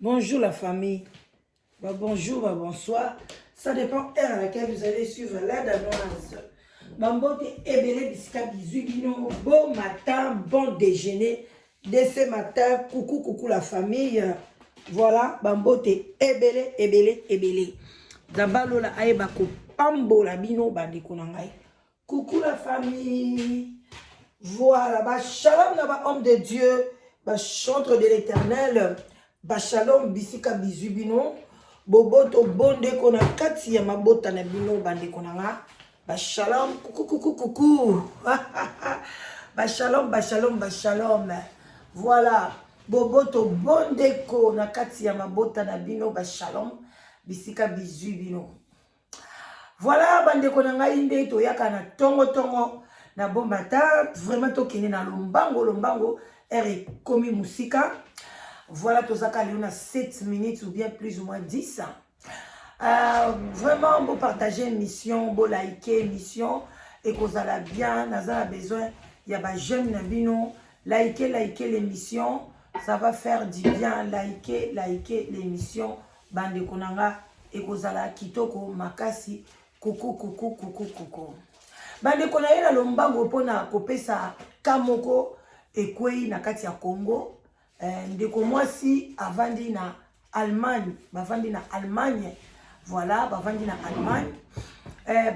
Bonjour la famille. Bah, bonjour, bah, bonsoir. Ça dépend heure à laquelle vous allez suivre la danoise. Bambote ebele bisika bizui bino. Bon matin, bon déjeuner. Dès ce matin, coucou, coucou la famille. Voilà, bambote ebele, ebele, ebele. Nzambe ayeba kopambola bino bandeko na ngai. Coucou la famille. Voilà, ba shalom na ba homme de Dieu, ba chantre de l'Éternel, ba shalom bisika bizui bino. Boboto bondeko na kati ya mabota na bino bandeko na nga. Ba shalom, coucou coucou coucou. Ba shalom, ba shalom, ba shalom. Voilà, boboto bondeko na kati ya mabota na bino ba shalom bisika bizui bino. Voilà bandeko na ngai nde toyaka na tongo tongo na bon matin, vraiment tokende na lombango lombango, heure ekomi mosika. Voilà, tozaka lelo na 7 minutes ou bien plus ou moins 10. Vraiment bo partager émission, bo liker émission, ekozala bien. Naza na besoin ya ba j'aime na bino. Liker, liker l'émission, ça va faire du bien. Liker, liker l'émission, bandeko na nga, ekozala kitoko makasi. Kuku kuku kuku kuku, bandeko na ye na lombango mpona kopesa ka moko ekwei na kati ya Congo. Ndeko mwasi avandi na Allemagne, bavandi na Allemagne. Voilà, bavandi na Allemagne.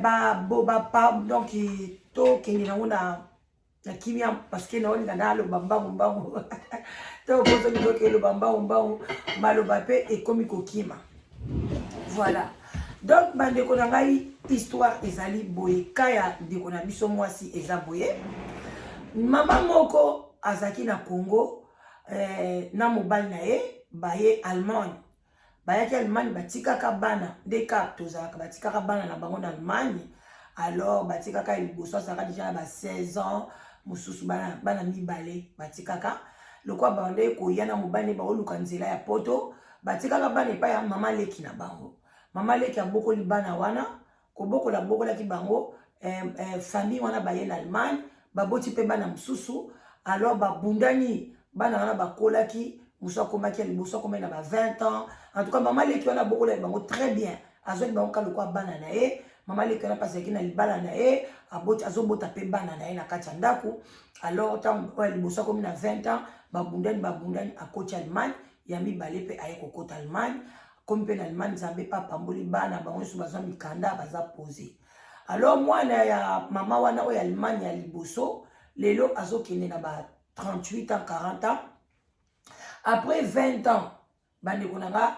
Ba, bo, ba, pa, donc tokende nango na kimia parce que naolinga naloba mbangu mbangu to bozolinga okeloba mbangu mbangu, maloba mpe ekomi kokima. Voilà, donc bandeko na ngai, histoire ezali boye. Ka ya ndeko na biso mwasi eza boye: mama moko azalaki na Congo na mobali na ye, baye Allemagne. Bayaki Allemagne, batikaka bana nde ka tozalaka, batikaka bana na bango na Allemagne. Alors batikaka liboso, azalaka déjà na ba 16 ans, mosusu bana mibale. Batikaka lokola bande koya na mobali, baoluka nzela ya Poto, batikaka bana epai ya mama leki na bango. Mama leki abokoli bana wana, kobokola abokolaki bango. Famille wana baye na Allemagne, baboti mpe bana mosusu. Alors babundani, bana wana bakolaki, mosu akomaki ya liboso akomaki na ba 20 ans. En tout cas, mama leki wana abokolaki bango très bien, azwaki bango ka lokola bana na ye. Mama leki wana mpe azalaki na libala na ye, azobota mpe bana na ye na kati ya ndako. Alors ntango oyo ya liboso akomi na 20 ans, babundani babundani, akoti Allemagne. Ya mibale mpe aye kokota Allemagne, akomi mpe na Allemagne. Nzambe mpe apamboli bana bango nyonso, bazwa mikanda, baza posé. Alors mwana ya mama wana oyo Allemagne ya liboso, lelo azokende na ba 38 ans, 40 ans. Après 20 ans, bandeko na nga,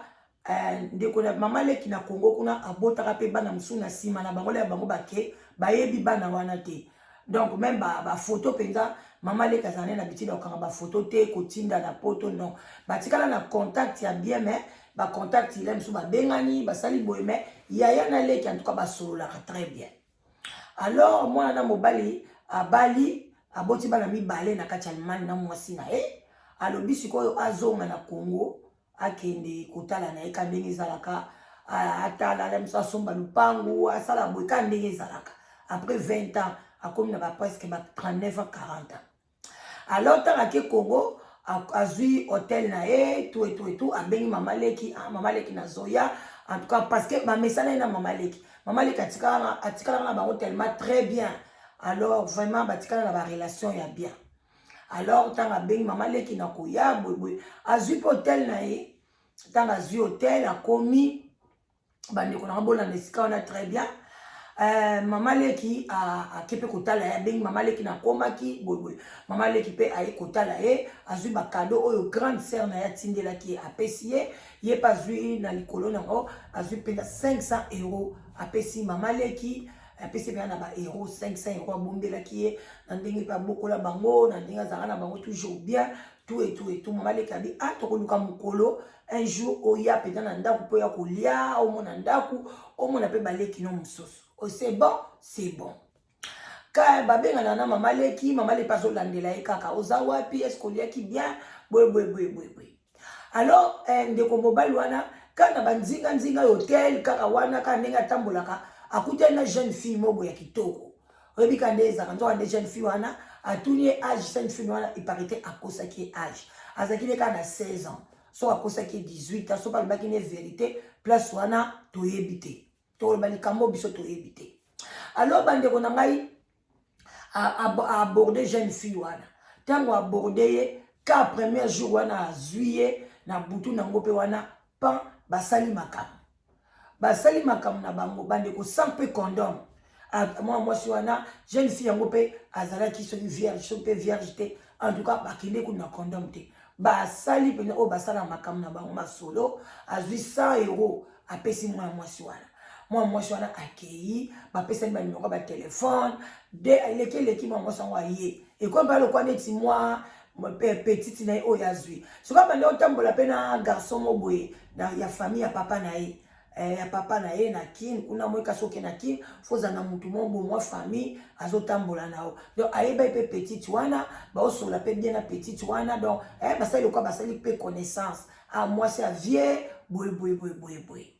ndeko na mama leki na Congo kuna abotaka mpe bana mosusu na nsima na bango. Ya bango bake, bayebi bana wana te. Donc même bafoto mpenza, mama leki azala nde na bitindi ya kokanga bafoto te, kotinda na Poto, non. Batikala na contact ya bien, mais bacontact ila mosusu babengani, basali boye, mais yaya na leki en tout cas basololaka très bien. Alors mwana na mobali abali, aboti bana mibale na kati ya Allemagne na mwasi na ye. Alobi sikoyo azonga na Congo, akende kotala na ye ka ndenge ezalaka, atala ala mosu, asomba lupangu, asala boye ka ndenge ezalaka. Après 20 ans, akomi na ba presque ba 39 ans, 40 ans. Alors ntango ake Congo, azwi hotel na ye, tout et tout et tout. Abengi mama leki: "Ah, mama leki, nazoya." En tout cas, parce que bamesana ye na mama leki, mama leki atikalaka na bango tellement très bien. Alors vraiment batikala na barelation ya bien. Alors ntango abengi mama leki na koya boyeboye, azwi mpe hotel na ye. Ntango azwi hotel, akomi, bandeko nanga, bolanda esika wana très bien. Mama leki ake mpe kotala ye. Abengi mama leki: "Nakomaki boyeboye." Mama leki mpe aye kotala ye, azwi bacadeau oyo grande sœur na ye atindelaki ye, apesi ye. Ye mpe azwi na likolo nango, azwi mpenza 500 euro, apesi mama leki, apesi mpenza na baeuro, 500 euro abombelaki ye na ndenge mpe abokola bango, na ndenge azalaka na bango toujours bien, tout et tout et tout. Mama leki abi: "Ah, tokoluka mokolo un jour oya mpenza na ndako mpo ya kolia, omona ndako, omona mpe baleki no mosusu." Oh, c'est bon, c'est bon. Ka babengana na mama leki, mama leki azolandela ye kaka: "Oza wapi? Est-ce oliaki bien?" Boye boye boye boye boye. Alors ndeko mobali wana, kaka na banzinganzinga ya hotel kaka wana, kaka ndenge atambolaka, akutani na jeune fille moko ya kitoko. Oyebi ka nde ezalaka, nzoka nde jeune fille wana atuni ye âge. Jeune fille wana, eparete akosaki ye âge, azalaki nde kaka na 16 ans. Soki akosaki 18 ans, soki alobaki ne vérité, place wana toyebi te. Toloba likambo biso toyebi te. Alors, bandeko na ngai, aaborde jeune fille wana. Ntango aborde ye ka premier jour wana, azwi ye na butu nango mpe wana pan, basali makambo, basali makambo na bango, bandeko, sans mpe condom. Mwa mwasi wana, jeune fille yango mpe azalaki soki vierge, soki mpe vierge te. En tout cas, bakende kuna na condom te. Basali mpenza oyo basala makambo na bango, masolo. Azwi 100 euro, apesi mwana mwasi wana. Mwana mwasi wana akei, bapesani banimero ya batelefone. De eleki eleki, mwana mwasi yango aye, ekomi mpe alokwa neti mwa petite na ye oyo azwi. Soki abandi otambola mpe na garçon mo boye ya famille ya papa na ye, ya papa na ye na Kine kuna. Moyeka soki na Kine, fozala na mutu mo bo mwa famille azotambola na yo. Donc ayeba mpe petite wana, baosola mpe bien na petite wana. Donc basali lokwa basali mpe connaissance a mwasi ya vie boye boye boye boye boye.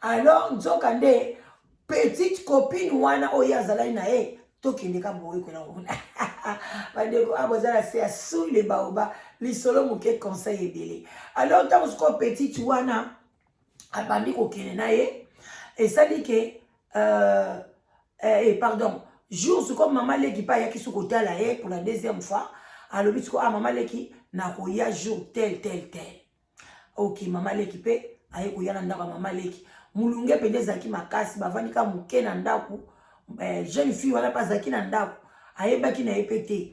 Alors, nzoka nde petite copine wana oyo azalaki na ye, tokende ka boye kuna kuna. Bandeko, awa boza na se ya sule baoba lisolo moke, conseil ebele. Alors, ntango sikoyo petite wana abandi kokende na ye, esali ke pardon, jour sikoyo mama leki mpe ayaki so kotala ye pour la deuxième fois, alobi sikoyo: "Ah, mama leki, nakoya jour tel tel tel." Ok, mama leki mpe aye koya na ndako ya mama leki. Molunge mpenza ezalaki makasi. Bavandi kaka moke na ndako. Jeune fille wana mpe azalaki na ndako, ayebaki na ye mpe te.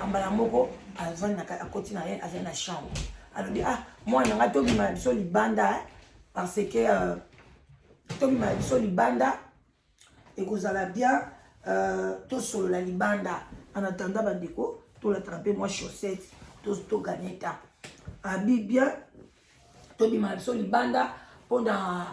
Ambala moko avandi, akoti na ye, azali na chambre. Alobi: "Ah, mwana na ngai, tobima na biso libanda, parce que tobima na biso libanda, ekozala bien, tosolola libanda. En attendant, bandeko, tolataka mpe mwa chaussette, toganye temps." Abi: "Bien, tobima na biso libanda mpona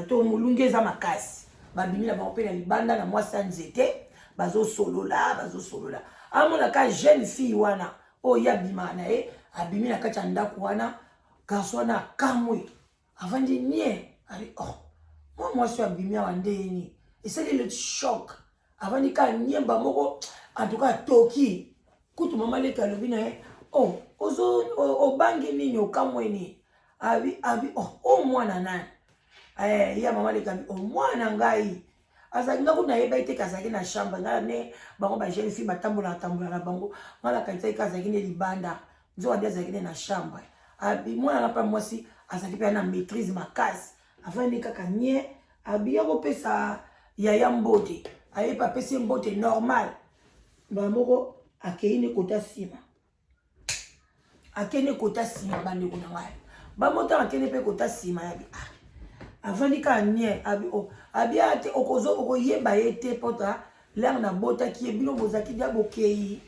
to molunge eza makasi." Babimi na bango mpe na libanda na mwasi ya nzete, bazosolola, bazosolola. Amonaka jeune fille wana oyo ye abimaka na ye, abimi na kati ya ndako wana. Garçon wana akamwe, avandi nie, abi: "Oh, mwa mwasi oyo abimi awa ndeni?" Esali le choc, avandi kaka niemba moko. En tout cas, toki kutu mama leki alobi na ye: "Oh, ozo obangi nini? Okamwe nini?" Abi: "Oh, o mwana nani?" Ya mama leki abi: "O mwana ngai azalaki nga kutu nayebaki te kazalaki na chambre. Ngai ne bango bajeune fille batambolaka tambolaka na bango, ngai nakanisaki ka azalaki nde libanda, nzoka nde azalaki nde na chambre." Abi: "Mwana nga mpe mwasi azalaki mpe na maîtrise makasi, avandi kaka nie." Abi ya kopesa yaya mbote, ayebi, apesi ye mbote normal. Mbala moko akei ne kota nsima, akende kota nsima. Bandeko na ngai, bamotanga, akende mpe kota nsima. Yabi: "Ah." Avandi kaka nie. Abi: "O." Abi: "Ate okoyeba ye te pota lere nabotaki ye, bino bozalaki dia bokei,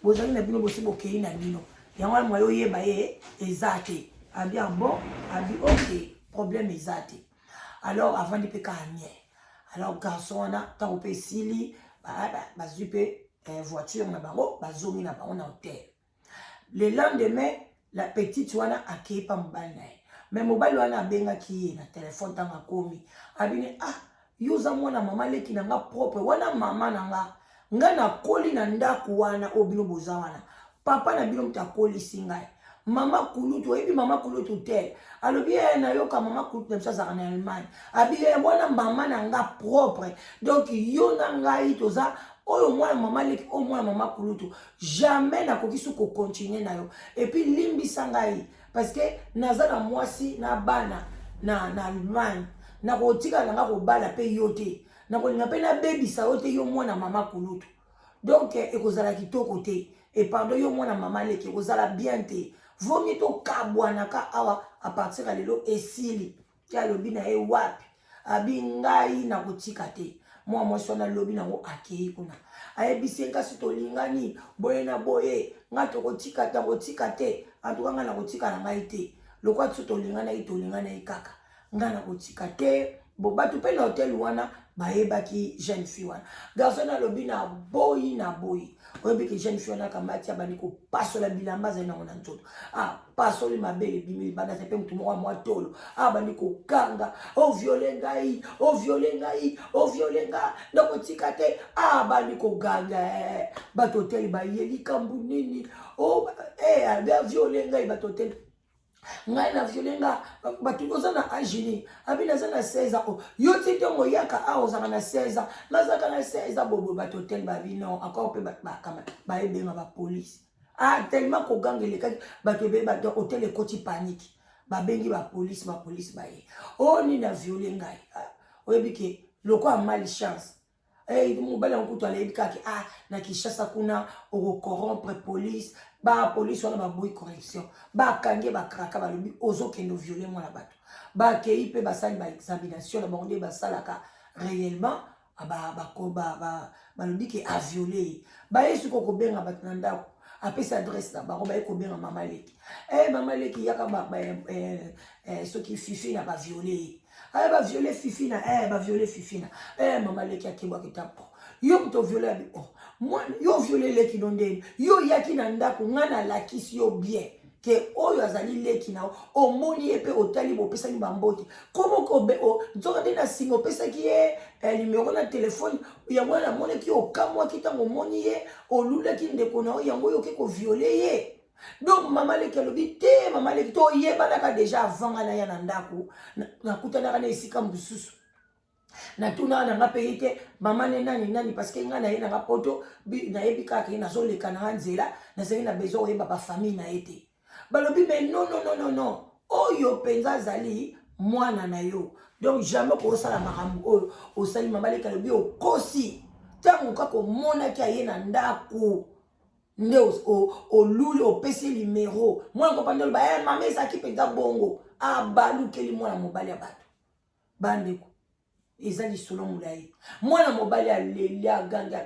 bozalaki na bino, bosi bokei na bino, yango wana mwaye oyeba ye eza te." Abi: "Ah bon." Abi: "Ok, problème eza te." Alors avandi mpe kaka nie. Alors garçon wana, ntango mpe esili, bazwi mpe voiture na bango, bazongi na bango na hotel. Le lendemain, la petite wana akei pa mobali na ye. Mais mobali wana abengaki ye na telefone. Ntango akomi, abini: "Ah, yo oza mwana mama leki na nga propre wana, mama na nga. Ngai nakoli na ndako wana oyo bino boza wana. Papa na bino moto akolisi ngai, mama kulutu. Oyebi mama kulutu te?" Alobi: "Ye nayoka mama kulutu na biso azalaka na Allemagne." Abi: "Ye wana mama na nga propre. Donc yo na ngai toza oyo mwana mama leki, oyo mwana mama kulutu. Jamais nakoki su kocontinue na yo. Et puis limbisa ngai, parce que naza na mwasi na bana na Allemagne. Nakotikala na nga kobala mpe yo te, nakolinga mpe nabebisa yo te, yo mwana mama kulutu. Donc ekozala kitoko te. E pardon, yo mwana mama leki, ekozala bien te. Vomi tokabwanaka awa à partir ya lelo, esili." Te, alobi na ye: "Wapi?" Abi: "Ngai nakotika te." Mwa mwasi wana alobi nango, akei kuna, ayebisi ye: "Kasi tolingani boye na boye, ngai tokotika te, nakotika te. Antuka ngai nakotika na ngai te. Lokwa biso tolinganaki, tolinganaki kaka, ngai nakotika te." Bo bato mpe na hotel wana. Bayebaki jeune fille wana. Garçon alobi na boyi na boyi. Oyebi ke jeune fille wana akamati, abandi kopasola bilamba azali nango na nzoto, apasoli mabele ebimi libanda, azali mpe motu moko ya mwa tolo, abandi kokanga: "Oviole ngai, oviole ngai, oviole nga, nakotika te." Abandi koganga. Bato hôtel baye: "Likambo nini?" "Aviole ngai." Bato hôtel: "Ngai na viole nga?" Bato: "Oza na âge nini?" "Abi naza na 16 ans." "Oh, yo ti ntongo oyaka awa ozalaka na 16 ans?" "Nazalaka na 16 ans." Boboye bato hôtel babi non encore, mpe bakama bayebenga bapolice. Ah, tellement koganga elekaki, bato ebeye, bato hôtel ekoti panique, babengi bapolice. Bapolice baye: "O nini, aviole ngai." Oyebi ke lokola malchance, mobali yango kutu aleyebi kaka: "Ah, na Kinshasa kuna okocorrompre police." Bapolice wana baboyi corruption, bakangi, bakraka, balobi ozokende oviole mwana bato. Bakei mpe basali baexamination na bango nde basalaka réellement, balobi ke aviole ye. Baye sikoyo kobenga bato na ndako, apesi adresse na bango, baye kobenga mama leki: "Mama leki, yaka, soki fifi na baviole ye." Aye baviole fifi na, baviole fifi na. Mama leki akebwaki ta: "Po yo moto oviole?" Abi: "Oh, mwana yo oviole leki no ndeni? Yo oyaki na ndako, ngai nalakisi yo bien ke oyo azali leki na yo, omoni ye mpe otali, bopesani bambote. Komo nzoka nde na nsima opesaki ye numéro na telefone yango wana. Namonaki, okamwaki ntango omoni ye, olulaki ndeko na yo, yango oyo oke koviole ye." Donc mama leki alobi te, mama leki toyebanaka déjà avant nga na ya na ndako, nakutanaka na esika mosusu, natunaka na nga mpe ye te mama ne nani nani, parce que ngai na ye nanga poto, nayebi kaka ye, nazoleka nanga nzela, nazali na besoin koyeba bafamille na ye te. Balobi: "Mais non, non, non, non, non, oyo mpenza azali mwana na yo, donc jamais kosala makambo oyo osali." Mama leki alobi: "Okosi, ntango kaka omonaki aye na ndako nde oluli, opesi numéro." Mwana kopanda oloba: "Mama, ezalaki mpenza bongo." Abalukeli mwana mobali ya bato. Bandeko, eza lisolo molai. Mwana mobali aleli, agangi,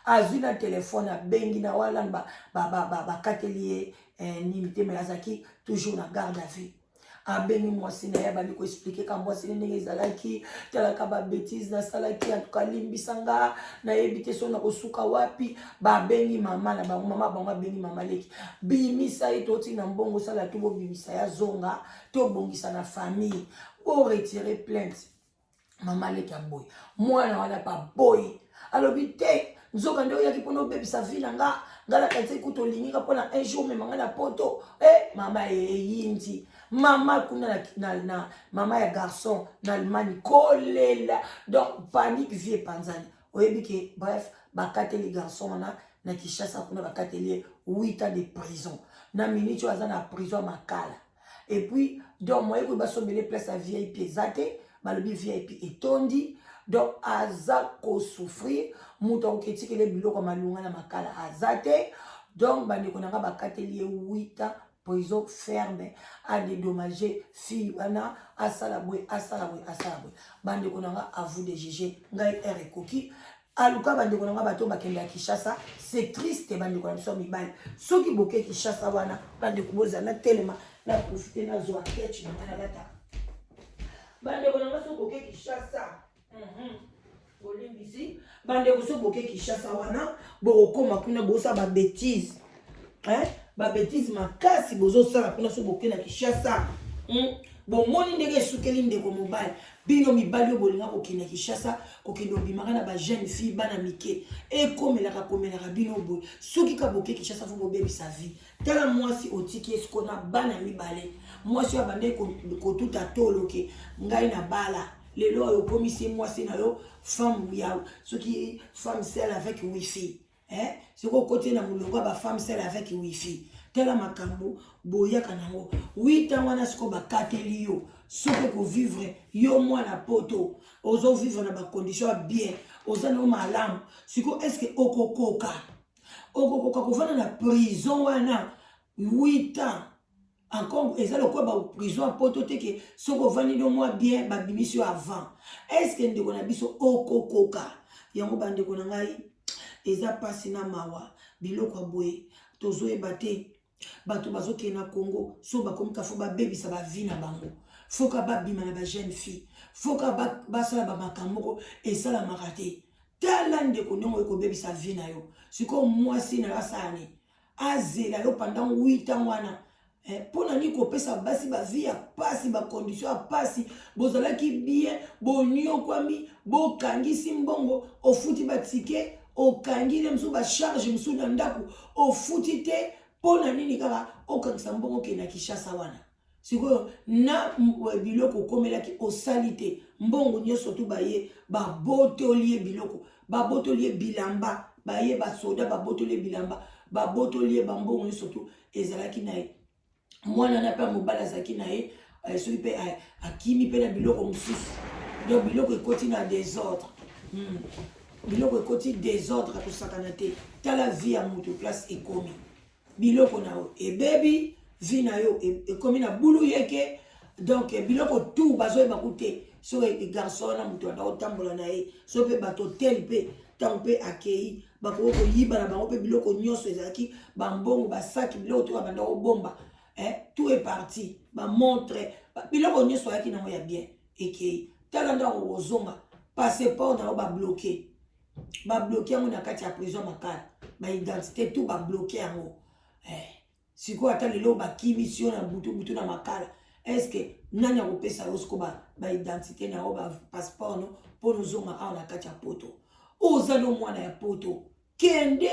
azwi na telefone, abengi na wana, bakateli ye nini te, mais azalaki toujours na garde à vue. Abengi mwasi na ye, abandi koexpliquer ka mwasi ne ndenge ezalaki: "Talaka babêtises nasalaki, antuka limbisa nga, nayebi te so nakosuka wapi." Babengi mama na bango, mama bango abengi mama leki: "Bimisa ye, totina mbongo, osala to bobimisa ye, azonga, tobongisa na famille, oretire plainte." Mama leki aboyi, mwana wana mpe aboyi, alobi te, nzoka nde oyaki mpona obebisa vie na nga, nga nakanisi kuta olingi nga mpona un jour mema nga na poto. Mama eyindi, mama kuna na mama ya garçon na Allemagne kolela, donc panique, vie epanzani. Oyebi ke bref, bakateli garçon wana na Kinshasa kuna, bakateli ye 8 ans de prison. Na minute oyo aza na prison ya Makala. Et puis donc moye koyi basombele place ya VIP eza te, balobi VIP etondi. Donc aza kosouffrir, moto akoki etikele biloko ya malunga na Makala aza te. Donc bandeko na nga, bakateli ye 8 ans prison ferme, adédommage fille wana, asala boye, asala boye, asala boye. Bandeko na nga, à vous de juger. Ngai heure ekoki aluka. Bandeko na nga, bato bakende ya Kinshasa, c'est triste. Bandeko na biso ya mibali, soki boke Kinshasa wana, bandeko, bozala na telema na profite, nazwa ketch na ngai nalataka. Bandeko na nga, soki boke Kinshasa, bolimbisi, bandeko, soki boke Kinshasa wana, bokokóma kuna, bosala babêtises, babêtises makasi bozosala kuna. Soki boke na Kinshasa, Bomoni ndenge esukeli ndeko mobali. Bino mibali oyo bolinga kokende Kinshasa, kokende obimaka na bajeune fille, bana mike, ekomelaka komelaka bino boye. Soki ka boke Kinshasa, faut bobebisa vie. Tala mwasi otiki esiko na bana mibale, mwasi oyo abandaki kotuta toloke ngai na bala. Lelo oyo okomisi mwasi na yo femme ya soki femme seule avec wifi, eh? Soki okoti na molongo ya bafemme seule avec wifi, tala makambo boyaka nango. 8 ans wana sikoyo bakateli yo, soki okovivre yo mwana poto, ozovivre na bacondition ya bien, oza na yo malamu, sikoyo est-ce okokoka kovanda na prison wana 8 ans encore? Eza lokola baprison ya poto te ke soki ovandi no mwa bien, babimisi yo avant. Est-ce ndeko na biso okokoka yango? Bandeko na ngai, eza mpasi na mawa. Biloko ya boye tozoyeba te. Bato bazokende na Congo, so bakomi ka faut babebisa bavie na bango. Foka babima na bajeune fille, foka basala bamakambo moko esalamaka te. Tala ndeko, ndenge oyo kobebisa vie na yo. Sikoyo mwasi na yo asala nini? Azela yo pendant 8 ans wana? Mpo na nini kopesa basi bavie ya pasi, bacondition ya pasi? Bozalaki bien, boniokwami, bokangisi mbongo, ofuti batike, okangi ne mosusu, bacharge mosusu na ndako ofuti te. Mpo na nini kaka okangisa mbongo, okende na Kinshasa wana? Sikoyo na biloko okomelaki, osali te, mbongo nyonso tu baye babotoli ye biloko, babotoli ye bilamba, baye basoda babotoli ye bilamba, babotoli ye bambongo nyonso tu ezalaki na ye. Mwana na mpe mobali azalaki na ye, soki mpe akimi mpe na biloko mosusu. Donc biloko ekoti na désordre. Biloko ekoti désordre, kosakana te. Tala vie ya moto place ekomi, biloko na yo ebebi, vie na yo ekomi na bulu yeke. Donc biloko tout bazoyeba ku te soki garçon wana moto anda kotambola na ye, soki mpe bato tel mpe ntango mpe akei, bakoki koyiba na bango mpe biloko nyonso ezalaki, bambongo, basaki, biloko to babanda kobomba, tout est parti, bamontre, biloko nyonso ayaki nango ya bien ekei. Tala ndako kozonga, passeport na yo babloquer, babloquer yango na kati ya prison Makala, baidentité tout babloquer yango. Sikoyo ata lelo bakimisi yo na butu butu na Makala, est-ce nani akopesa yo siko baidentité na yo, bapasseport no, mpo nozonga awa na kati ya Poto? Oza no mwana ya Poto, kende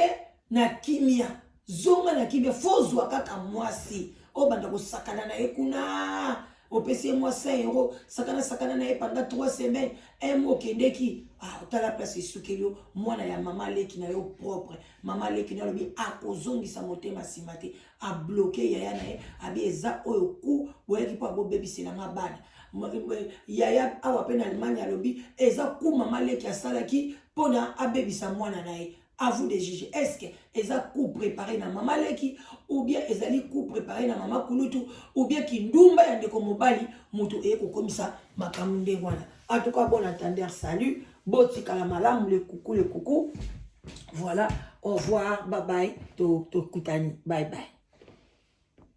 na kimia, zonga na kimia. Fo zwa kaka mwasi oyo banda kosakana na ye kuna, opesi ye mwa 5 euro, sakana sakana na ye pendant 3 semaines, un mois, okendeki. Ah, otala place esukeli yo. Mwana ya mama leki na yo propre, mama leki na yo alobi akozongisa motema nsima te, abloquer yaya na ye, abi eza oyo ku boyaki mpo abobebiselanga bana. Yaya awa mpe na Allemagne alobi eza ku mama leki asalaki mpona abebisa mwana na ye. À vous de juger: est-ce que eza coup préparé na mama leki, ou bien ezali coup préparé na mama kulutu, ou bien kindumba ya ndeko mobali moto eye kokomisa makambo ndenge wana? En tout cas, bon entendeur, salut, botikala malamu. Le coucou, le coucou, voilà, au revoir, bye bye, tokutani, bye bye.